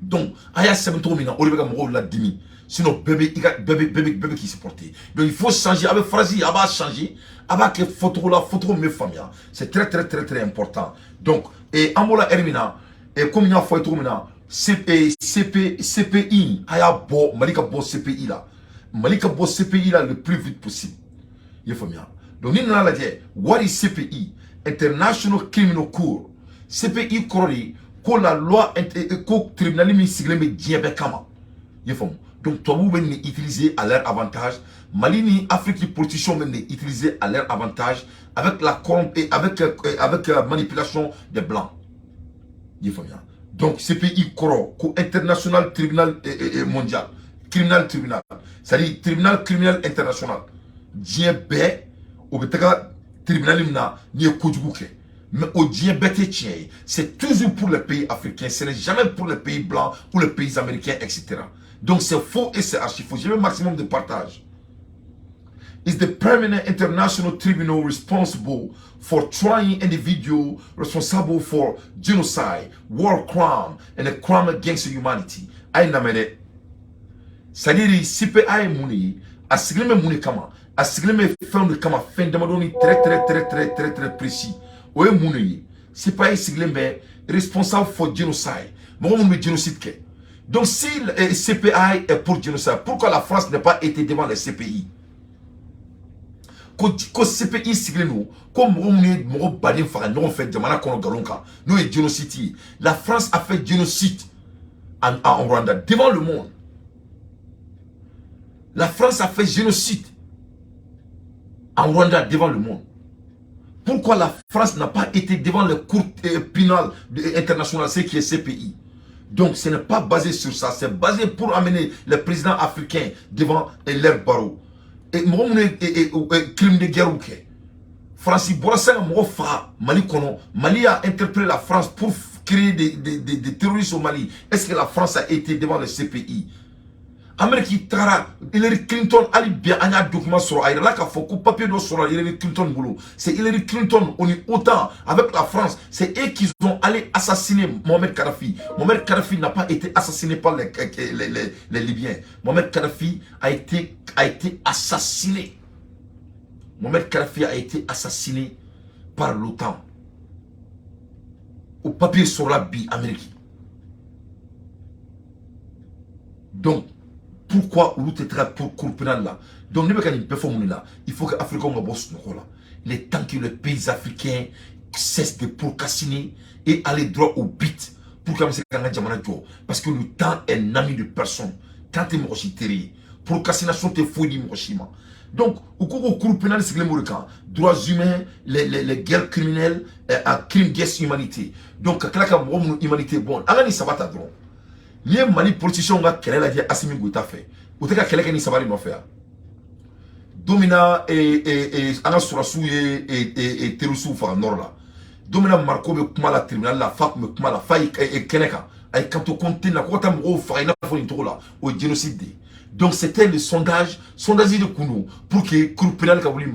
Donc a y'a sɛbɛn cogo min na, o de bɛ ka mɔgɔw ladimi. Sinon bɛɛ bɛ i ka bɛɛ bɛ k'i supporter. Donc il faut changer, a bɛ phrase, a b'a changer, a b'a kɛ fɔcogo la, fɔcogo min bɛ faamuya. C'est très très très très important. Donc et an bɔra ɛri min na, et komi n y'a fɔ ye cogo min na, CP CP CPI, a y'a bɔ, Mali ka bɔ CPI la, Mali ka bɔ CPI la le plus vite possible, i ye faamuya? Donc ni nana lajɛ, what is CPI? International Criminal Court. CPI kɔrɔ de ko la loi, ko tribunal min sigilen bɛ diɲɛ bɛɛ kama, i ye faamu? Donc tubabuw bɛ nin utiliser à leur avantage. Mali ni Afrique politiciens bɛ nin utiliser à leur avantage avec la corrompe et avec la manipulation des blancs, i ye faamuya? Donc CPI kɔrɔ ko International Tribunal mondial criminal tribunal, c'est-à-dire tribunal criminel international. Diɲɛ bɛɛ o bɛ taga tribunal min na n'i ye kojugu kɛ. Mais o diɲɛ bɛɛ tɛ tiɲɛ ye. C'est toujours pour les pays africains, ce n'est jamais pour les pays blancs ou les pays américains, etc. Donc c'est faux et c'est archi faux. J'ai le maximum de partage. Is the permanent international tribunal responsible for trying individuals responsible for genocide, war crime, and a crime against humanity. A ye lamɛn dɛ. C'est-à-dire CPI ye mun de ye? A sigilen bɛ mun de kama? A sigilen bɛ fɛnw de kama, fɛn damadɔni très très très très très très précis. O ye mun de ye? CPI sigilen bɛ responsable for genocide. Mɔgɔ minnu bɛ génocide kɛ. Donc si le CPI est pour génocide, pourquoi la France n'a pas été devant les CPI? Ko CPI sigilen don ko mɔgɔ minnu ye mɔgɔ baden faga ɲɔgɔn fɛ jamana kɔnɔ nkalon kan, n'o ye génocide ye. La France a fait génocide en Rwanda devant le monde. La France a fait génocide en Rwanda devant le monde. Pourquoi la France n'a pas été devant les cours pénales internationales, ce qui est CPI? Donc ce n'est pas basé sur ça, c'est basé pour amener les présidents africains devant leur barreau. Et mɔgɔ minnu ye crime de guerre kɛ, France bɔra sisan ka mɔgɔ faga Mali kɔnɔ. Mali a interpellé la France pour créer des terroristes au Mali. Est-ce que la France a été devant le CPI? Amérique taara Hillary Clinton, hali bi an y'a document sɔrɔ, a yirala k'a fɔ ko papier dɔ sɔrɔ Hillary Clinton bolo. C'est Hillary Clinton o ni OTAN avec la France, c'est eux qui ont allé assassiner Mohamed Kadhafi. Mohamed Kadhafi n'a pas été assassiné par les Libyens. Mohamed Kadhafi a été assassiné. Mohamed Kadhafi a été assassiné par l'OTAN. O papier sɔrɔla bi Amérique. Donc pourquoi olu tɛ taga pour cour pénale la? Donc ne bɛ ka nin bɛɛ fɔ mun de la? Il faut que Africains ka bɔ sunɔgɔ la. Il est temps que les pays africains cessent de procrastiner et aller droit au but pour qu'an bɛ se k'an ka jamana jɔ, parce que le temps est l'ami de personne. Temps tɛ mɔgɔ si teri ye, procrastination tɛ foyi di mɔgɔ si ma. Donc u ko ko cour pénale sigilen b'o de kan: droits humains, les guerres criminelles, crime contre humanité. Donc ka tila ka mɔgɔ minnu humanité, bon, an ka nin saba ta dɔrɔn. N'i ye Mali politiciens ka kɛlɛ lajɛ Assimi Goïta fɛ, u tɛ ka kɛlɛ kɛ ni saba de nɔfɛ yan. Don min na an ka sɔrɔsiw ye terroristew faga nord la, don min na Mariko bɛ kuma la tribunal la, fa tun bɛ kuma la, fa y'i kɛnɛ kan, a ye kanto ko n tɛ na ko ka taa mɔgɔw faga i n'a fɔ nin cogo la, o ye génocide de ye. Donc c'était le sondage, sondage de kun don pour que cour pénale ka wuli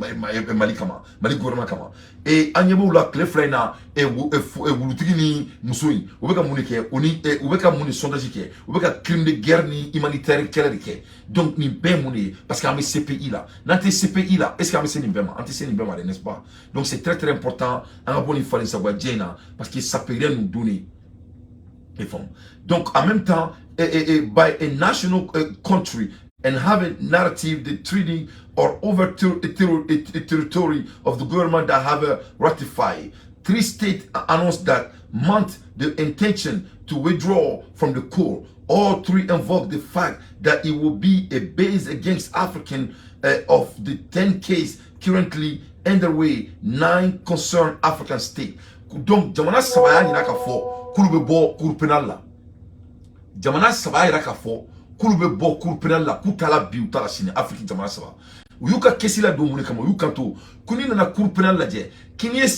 Mali kama, Mali gouvernement kama. Et an ɲɛ b'u la tile 2 in na, wulutigi ni muso in, u bɛ ka mun de kɛ? O ni u bɛ ka mun de sondage kɛ? U bɛ ka crime de guerre ni humanitaire kɛlɛ de kɛ. Donc nin bɛɛ ye mun de ye? Parce que an bɛ CPI la. N'an tɛ CPI la, est ce que an bɛ se nin bɛɛ ma? An tɛ se nin bɛɛ ma dɛ, n'est ce pas? Donc c'est très très important an ka bɔ nin falen sagoya jɛ in na, parce que ça peut rien nous donner. Et donc en même temps, by a national country and have a narrative the treaty or over territory of the government that have ratified. Three states announced that month the intention to withdraw from the court. All three invoke the fact that it will be a base against African. Of the 10 cases currently underway, nine concern African states. Donc jamana saba y'a ɲina ka fɔ k'olu bɛ bɔ cour pénale la. Jamana saba y'a yira k'a fɔ k'olu bɛ bɔ cour pénale la, k'u t'a la bi, u t'a la sini. Afiriki jamana saba, u y'u ka kesi la don mun de kama? U y'u kanto ko n'i nana cour pénale lajɛ, k'i n'i ye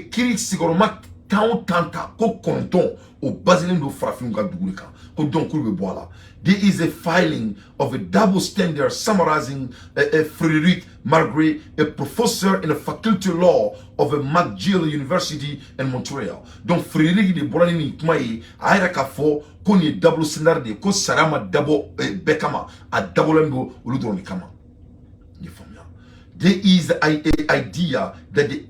kiiri sigiyɔrɔma 10 o 10 ta, ko 9, o baselen don farafinw ka dugu de kan, ko donc k'olu bɛ bɔ a la. There is a filing of a double standard summarizing Frédéric Margré, a professor in the faculty law of a McGill University in Montreal. Donc Frédéric de bɔra ni nin kuma ye, a yɛrɛ k'a fɔ ko nin ye double standard de ye, ko sariya ma dabɔ bɛɛ kama, a dabɔlen don olu dɔrɔn de kama. I faamuya? There is a idea that the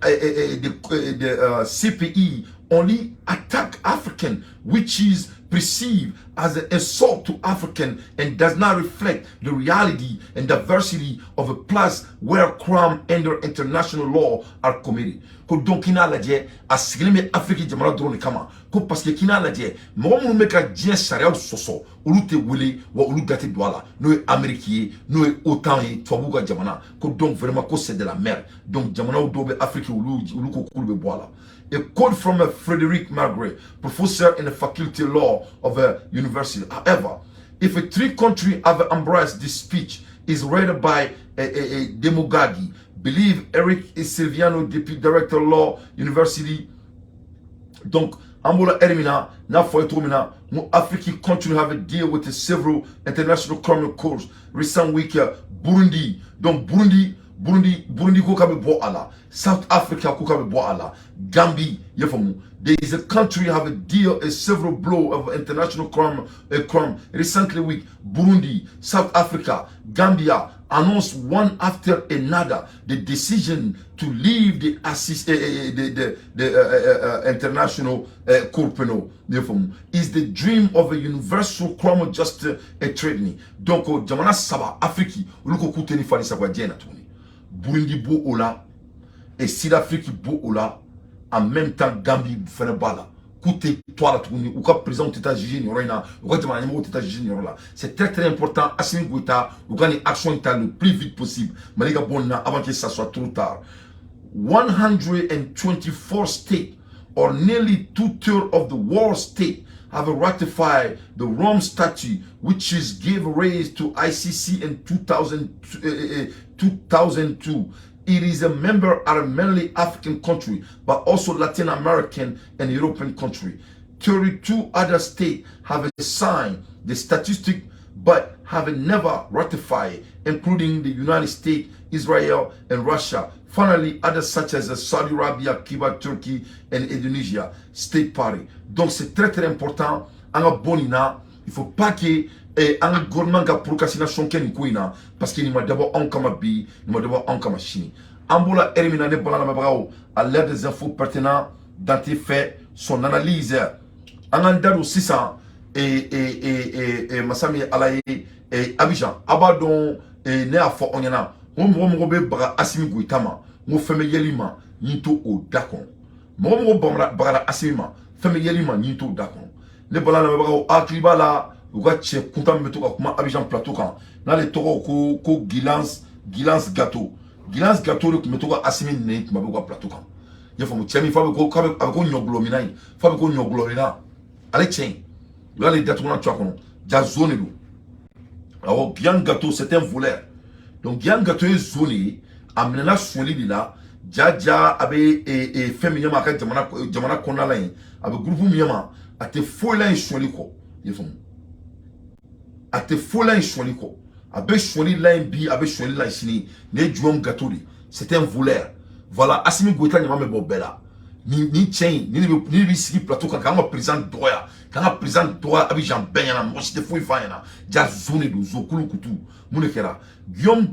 CPI only attack African, which is perceived as an insult to African and does not reflect the reality and diversity of a place where crime under international law are committed. Ko donc k'i n'a lajɛ, a sigilen bɛ Afiriki jamana dɔrɔn de kama, ko parce que k'i n'a lajɛ, mɔgɔ minnu bɛ ka diɲɛ sariyaw sɔsɔ, olu tɛ wele wa olu da tɛ don a la, n'o ye Amérique ye, n'o ye OTAN ye, tubabuw ka jamana. Ko donc vraiment ko c'est de la merde. Donc jamanaw dɔw bɛ Afiriki, olu ko k'olu bɛ bɔ a la. A quote from Frederick Margray, professor in the faculty law of a university. However, if a three country have embraced this speech is read by a demagogy, believe Eric Silviano, deputy director law university. Donc, an b'o la ɛri min na, n'a fɔ ye cogo min na, n ko Afrique continue have a deal with the several international criminal courts. Recent week, Burundi, donc Burundi ko k'a bɛ bɔ a la, South Africa ko k'a bɛ bɔ a la, Gambie, i y'a faamu. There is a country have a deal a several blow of international crime. Recently week, Burundi, South Africa, Gambia announced one after another the decision to leave the assist, the international cour penal. Is the dream of a universal criminal justice a threatening? Donc jamana saba Afrique, olu ko k'u tɛ ni fali sagoya diɲɛ na tuguni. Burundi b'o o la et Sud-Afrique b'o o la, en même temps Gambie fɛnɛ b'a la, k'u tɛ to a la tuguni, u ka président tɛ taa juger nin yɔrɔ in na, u ka jamana ɲɛmɔgɔw tɛ taa juger nin yɔrɔ la. C'est très très important. Assimi Goïta, u ka nin action ta le plus vite possible, Mali ka bɔ nin na avant que ça soit trop tard. 124 states, or nearly two-thirds of the world state, have ratified the Rome Statute, which is gave rise to ICC in 2000, 2002. It is a member are mainly African country, but also Latin American and European country. 32 other states have signed the statute but have never ratified, including the United States, Israel, and Russia. Finally, others such as Saudi Arabia, Cuba, Turkey, and Indonesia, state party. Donc c'est très très important. An ka bɔ nin na, il faut pas que an ka gouvernement ka procrastination kɛ nin ko in na, parce que nin ma dabɔ anw kama bi, nin ma dabɔ anw kama sini. An b'o la heure min na, ne balimalamɛbagaw, à l'heure des infos pertinentes, Dante fait son analyse. An k'an da don sisan. Masa min ye Ala ye, Abidjan, a b'a dɔn, ne y'a fɔ aw ɲɛna n ko mɔgɔ mɔgɔ bɛ baga Asimi Goïta ma, n ko fɛn bɛ yɛl'i ma, ɲin t'o o da kɔnɔ. Mɔgɔ mɔgɔ bagara Asimi ma, fɛn bɛ yɛl'i ma, ɲin t'o da kɔnɔ. Ne bala lamɛnbagaw, hakili b'a la, u ka cɛ kuntan min bɛ to ka kuma Abidjan plateau kan, n'ale tɔgɔ ko Gilans Gato. Gilans Gato de tun bɛ to ka Asimi nɛni tuma bɛ u ka plateau kan. I y'a faamu, cɛ min fa bɛ ko k'a bɛ, a bɛ ko ɲɔgulɔmina in fa bɛ ko ɲɔgulɔmina, ale cɛ in, u y'ale datugulan to a kɔnɔ. Ja zon de don. Awɔ, Guilan Gato, c'est un voleur. Donc Guilan Gato ye zon de ye, a minɛna sonyali de la. Ja ja, a bɛ fɛn min ɲɛma a ka jamana kɔnɔna la yen, a bɛ groupe min ɲɛma, a tɛ foyi la yen sonyali kɔ. I y'a faamu, a tɛ foyi la yen sonyali kɔ. A bɛ sonyali la yen bi, a bɛ sonyali la yen sini. Nin ye Guillaume Gato de, c'est un voleur. Voilà, Asimi Goïta ɲama bɛ bɔ bɛɛ la. Nin cɛ in, nin de bɛ sigi plateau kan k'an ka président dɔgɔya, k'an ka président dɔgɔya Abidjan bɛɛ ɲɛna, mɔgɔ si tɛ foyi f'a ɲɛna. Ja zon de don, zo kulu kutu. Mun de kɛra? Guillaume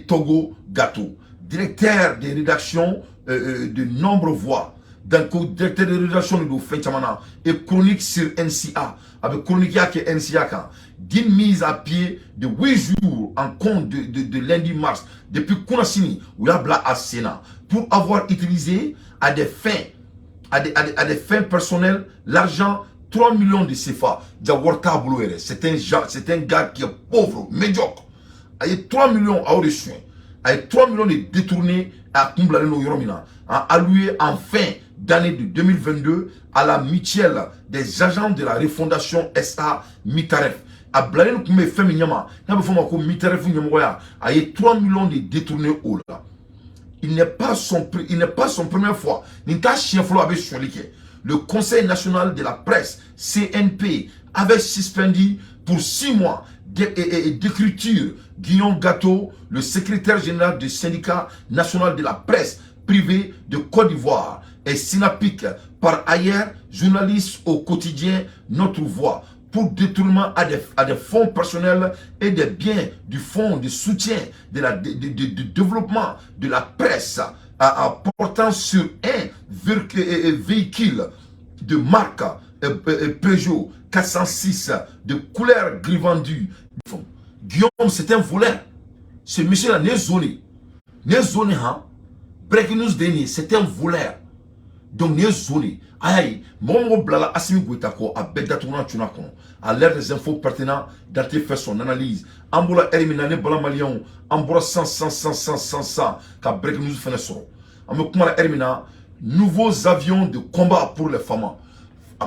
Togo Gato, directeur de rédaction de nombreux voix, donc directeur de rédaction de don fɛn caman na, et chronique sur NCA, a bɛ chronique ya kɛ NCA kan, d'une mise à pied de 8 jours en compte de lundi mars, depuis kunasini u y'a bila a sen na, pour avoir utilisé à des fins personnelles l'argent 3 millions de CFA. Ja wari t'a bolo yɛrɛ, c'est un gars qui est pauvre, médiocre. A ye 3 millions, a y'o de suɲɛ, a ye 3 millions de détourné. A kun bilalen don yɔrɔ min na, a alloué en fin d'année de 2022 à la mutuelle des agents de la refondation SA Mitaref. A bilalen tun bɛ fɛn min ɲɛma, n'a bɛ fɔ o ma ko Mitaref ɲɛmɔgɔya, a ye 3 millions de détourné o la. Il n'est pas son première fois, nin t'a siɲɛ fɔlɔ a bɛ sonyali kɛ. Le Conseil national de la presse, CNP, avait suspendu pour 6 mois d'écriture Guillaume Gâteau, le secrétaire général du syndicat national de la presse privée de Côte d'Ivoire et Synapic, par ailleurs journaliste au quotidien Notre Voix, pour détournement à des fonds personnels et des biens du fonds de soutien de développement de la presse, portant sur un véhicule de marque Peugeot 406 de couleur gris vendu. Guillaume, c'est un voleur. Ce monsieur-là n'est zoné. N'est zoné, hein? Breaking news dernier, c'est un voleur. Donc, n'est zoné. Aïe, mɔgɔ mɔgɔ bilala Asimi Goïta kɔ, a bɛɛ datugulan cunna kɔnɔ. À l'ère des infos pertinentes, Dante fait son analyse. An bɔra ɛri min na, ne bala maliyɛnw, an bɔra 100 100 100 100 100 100 ka breaking news fɛnɛ sɔrɔ. An bɛ kuma la ɛri min na, nouveaux avions de combat pour les FAMa.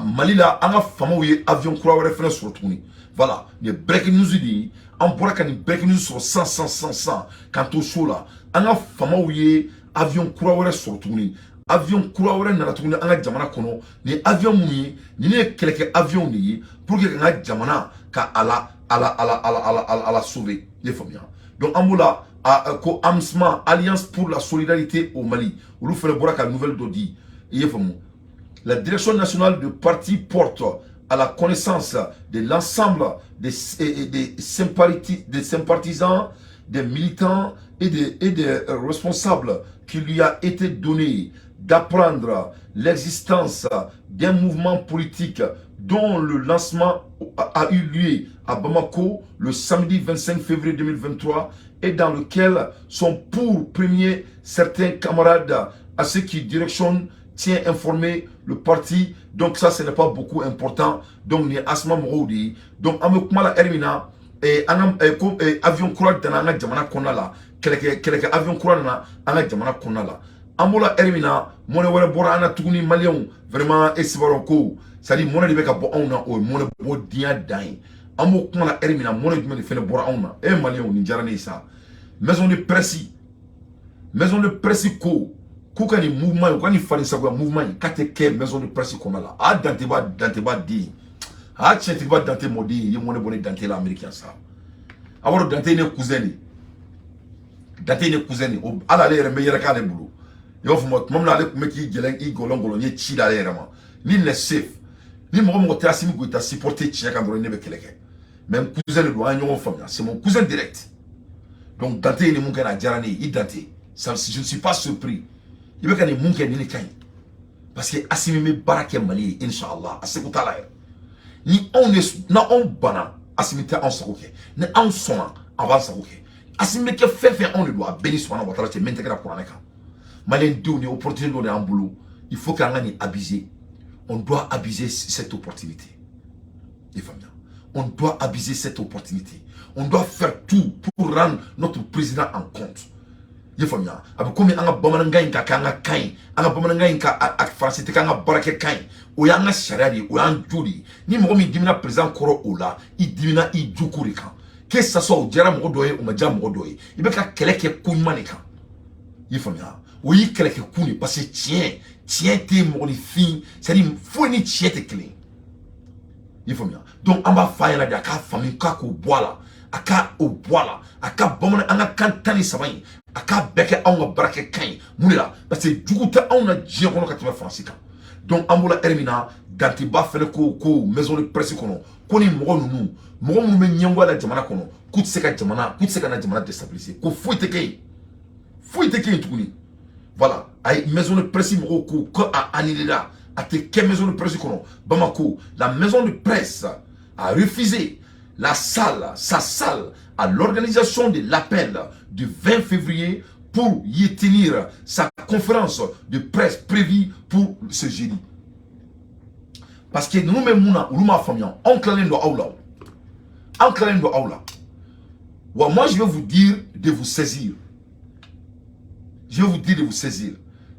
Mali la, an ka famaw ye avion kura wɛrɛ fɛnɛ sɔrɔ tuguni. Voilà, nin ye breaking news de ye. An bɔra ka nin breaking news sɔrɔ 100 100 100 100 k'an to so la. An ka famaw ye avion kura wɛrɛ sɔrɔ tuguni. Avion kura wɛrɛ nana tuguni an ka jamana kɔnɔ. Nin avion minnu ye, nin ye kɛlɛkɛ avion de ye pour que k'an ka jamana ka ala ala ala ala ala ala ala sauver. I ye faamuya? Donc an b'o la ko AMSMA, Alliance pour la solidarité au Mali, olu fɛnɛ bɔra ka nouvelle dɔ di. I ye faamu? La direction nationale du parti porte à la connaissance de l'ensemble des sympathisants, des militants et des responsables qui lui a été donné d'apprendre l'existence d'un mouvement politique dont le lancement a eu lieu à Bamako le samedi 25 février 2023 et dans lequel sont pour premier certains camarades à ce qui direction tient informé le parti. Donc ça, ce n'est pas beaucoup important. Donc ni ASMA mɔgɔw de ye. Donc an bɛ kuma la ɛri min na, an ka ko avion kura danna an ka jamana kɔnɔna la, kɛlɛkɛ avion kura nana an ka jamana kɔnɔna la. An bɔra ɛri min na, mɔnɛ wɛrɛ bɔra an na tuguni. Maliyɛnw, vraiment, e sibaro ko, c'est à dire mɔnɛ de bɛ ka bɔ anw na, o ye mɔnɛ bɔ diɲɛ dan ye. An b'o kuma la ɛri min na, mɔnɛ jumɛn de fɛnɛ bɔra anw na? E maliyɛnw, nin diyara ne ye sa. Maison de presse ko k'u ka nin mouvement ye, u ka nin farinsagoya mouvement in, k'a tɛ kɛ maison de presse kɔnɔna la. A Danteba, Danteba den, a tiɲɛtigiba Dante mɔden, i ye mɔnɛ bɔ ne Dante la américain sa. A b'a dɔn, Dante ye ne cousin de ye. Dante ye ne cousin de ye. O hali ale yɛrɛ, n bɛ yɛrɛ k'ale bolo. I b'a fɔ tuma min na ale tun bɛ k'i gɛlɛn, i gɔlɔn gɔlɔn, n ye ci d'ale yɛrɛ ma. Ni n'est safe, ni mɔgɔ mɔgɔ tɛ Asimi Goïta supporter tiɲɛ kan dɔrɔn, ne bɛ kɛlɛ kɛ. Mais n cousin de don, an ye ɲɔgɔn faamuya, c'est mon cousin direct. Donc Dante ye nin mun kɛ, a diyara ne ye. I Dante, ça, je ne suis pas surpris. I bɛ ka nin mun kɛ, nin de ka ɲi, parce que Asimi bɛ baara kɛ Mali ye, inshallah, a seko t'a la yɛrɛ. Ni anw de, n'anw banna, Asimi tɛ anw sago kɛ. Ni anw sɔnna, a b'an sago kɛ. Asimi bɛ kɛ fɛn fɛn, anw de don. A bɛɛ ni subahana wa taala cɛ, min tɛ kɛra kuranɛ kan. Maliyɛn denw, ni opportunité dɔ de y'an bolo, il faut qu'an ka nin abuser. On doit abuser cette opportunité. I faamuya? On doit abuser cette opportunité. On doit faire tout pour rendre notre président en compte. I ye faamuya? A bɛ komi an ka bamanankan in ka kɛ an ka kan ye, an ka bamanankan in ka a faransi tɛ kɛ an ka baarakɛ kan ye. O y'an ka sariya de ye, o y'an jo de ye. Ni mɔgɔ min dimina président kɔrɔ o la, i dimina i joko de kan. Que ça soit o diyara mɔgɔ dɔ ye, o ma diya mɔgɔ dɔ ye, i bɛ ka kɛlɛ kɛ ko ɲuman de kan. I ye faamuya? O y'i kɛlɛkɛ kun de, parce que tiɲɛ tɛ mɔgɔninfin, c'est à dire foyi ni tiɲɛ tɛ kelen ye. I ye faamuya? Donc an b'a f'a ɲɛna de, a k'a faamu k'a k'o bɔ a la, a ka o bɔ a la, a ka bamanan, an ka kan 13 in, a k'a bɛɛ kɛ anw ka baarakɛ kan ye. Mun de la? Parce que jugu tɛ anw na diɲɛ kɔnɔ ka tɛmɛ Faransi kan. Donc an bɔra ɛri min na, Danteba fɛnɛ ko maison de presse kɔnɔ ko ni mɔgɔ ninnu, mɔgɔ minnu bɛ ɲɛngoya la jamana kɔnɔ, k'u tɛ se ka jamana, k'u tɛ se ka na jamana déstabiliser, ko foyi tɛ kɛ yen, foyi tɛ kɛ yen tuguni. Voilà, a ye maison de presse mɔgɔw ko a annulé la, a tɛ kɛ maison de presse kɔnɔ. Bamako, la maison de presse a refusé la salle, sa salle, à l'organisation de l'appel du 20 février pour y tenir sa conférence de presse prévue pour ce jeudi. Parce que nous même mun olu m'a faamuya, anw tilalen don aw la, anw tilalen don aw la. Wa moi, je vais vous dire de vous saisir. Je vais vous dire de vous saisir.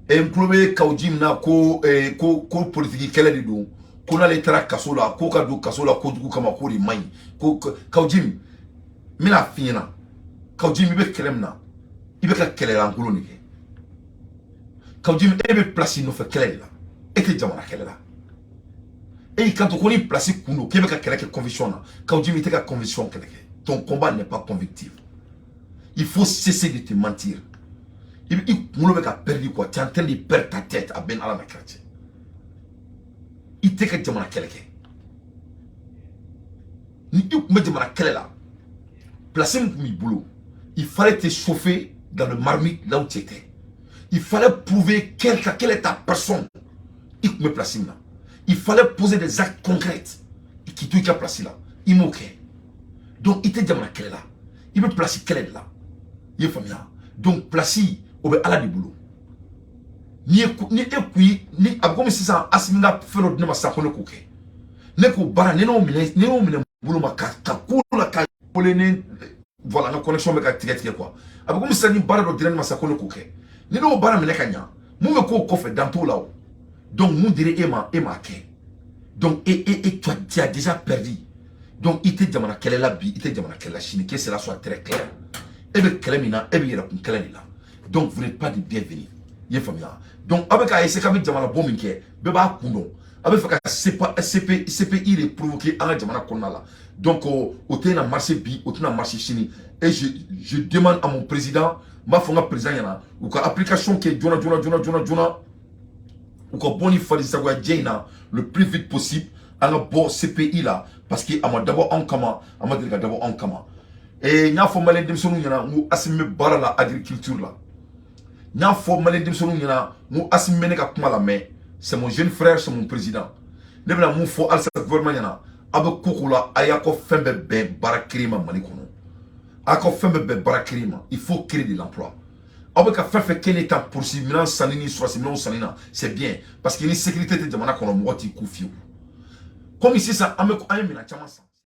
Et n tulo bɛ Kawji min na ko politiki kɛlɛ de don, ko n'ale taara kaso la, ko ka don kaso la kojugu kama, k'o de man ɲi. Ko Kawji, n bɛna f'i ɲɛna, Kawji, i bɛ kɛlɛ min na, i bɛ ka kɛlɛlankolon de kɛ. Kawji, e bɛ place nɔfɛ kɛlɛ de la, e tɛ jamana kɛlɛ la. E y'i kanto ko ni place kun don, k'e bɛ ka kɛlɛ kɛ conviction na. Kawji, i tɛ ka conviction kɛlɛ kɛ. Ton combat n'est pas convictif. Il faut cesser de te mentir. I kunkolo bɛ ka perdu quoi. Tu es en train de perdre ta tête. A bɛ ni Ala na kira cɛ, i tɛ ka jamana kɛlɛ kɛ. Ni i tun bɛ jamana kɛlɛ la, place min tun b'i bolo, il fallait te chauffer dans le marmite là où tu étais. Il fallait prouver quelle est ta personne. I tun bɛ place min na, il fallait poser des actes concrets k'i to i ka place la. I m'o kɛ. Donc i tɛ jamana kɛlɛ la, i bɛ place kɛlɛ de la. I ye faamuya? Donc place, o bɛ Ala de bolo. Ni e ni e kun ye ni a bɛ komi sisan, Asimi ka fɛn dɔ di ne ma sisan ko ne k'o kɛ, ne k'o baara, ni n'o minɛ bolo ma ka ko la ka wele ni, voilà, n ka connexion bɛ ka tigɛ tigɛ quoi. A bɛ komi sisan, ni baara dɔ dira ne ma sisan ko ne k'o kɛ, ni n'o baara minɛ ka ɲa, mun bɛ k'o kɔfɛ, dan t'o la o. Donc mun dira e ma, e m'a kɛ. Donc e e e tu as déjà perdu. Donc i tɛ jamana kɛlɛ la bi, i tɛ jamana kɛlɛ la sini. Que cela soit très clair. E bɛ kɛlɛ min na, e bɛ yɛrɛkun kɛlɛ de la. Donc vous n'êtes pas de bienvenus. I ye faamuya? Donc aw bɛ k'a essayer k'a bɛ jamana bɔ min kɛ, bɛɛ b'a kun dɔn. A bɛ fɛ ka CPA, CP, CPI de provoquer an ka jamana kɔnɔna la. Donc o tɛna marcher bi, o tɛna marcher sini. Et je demande à mon président, n b'a fɔ n ka président ɲɛna, u ka application kɛ joona joona joona joona joona, u ka bɔ ni farisagoya jɛ in na le plus vite possible, an ka bɔ CPI la, parce que a ma dabɔ anw kama, a ma deli ka dabɔ anw kama. Et n y'a fɔ maliyɛn denmisɛnninw ɲɛna n ko Asimi bɛ baara la agriculture la. N y'a fɔ maliyɛn denmisɛnninw ɲɛna n ko Asimi bɛ ne ka kuma lamɛn. C'est mon jeune frère, c'est mon président. Ne bɛna mun fɔ halisa gouvernement ɲɛna? Aw bɛ ko ko la, a y'a ka fɛn bɛɛ bɛn baara kelen ma Mali kɔnɔ. A ka fɛn bɛɛ bɛn baara kelen ma. Il faut créer de l'emploi. Aw bɛ ka fɛn fɛn kɛ ne ta polisi minɛn sanni ni sɔrɔsi minɛnw sanni na, c'est bien, parce que ni sécurité tɛ jamana kɔnɔ, mɔgɔ t'i ku fiyewu. Komi sisan an bɛ, an ye minɛn caman san.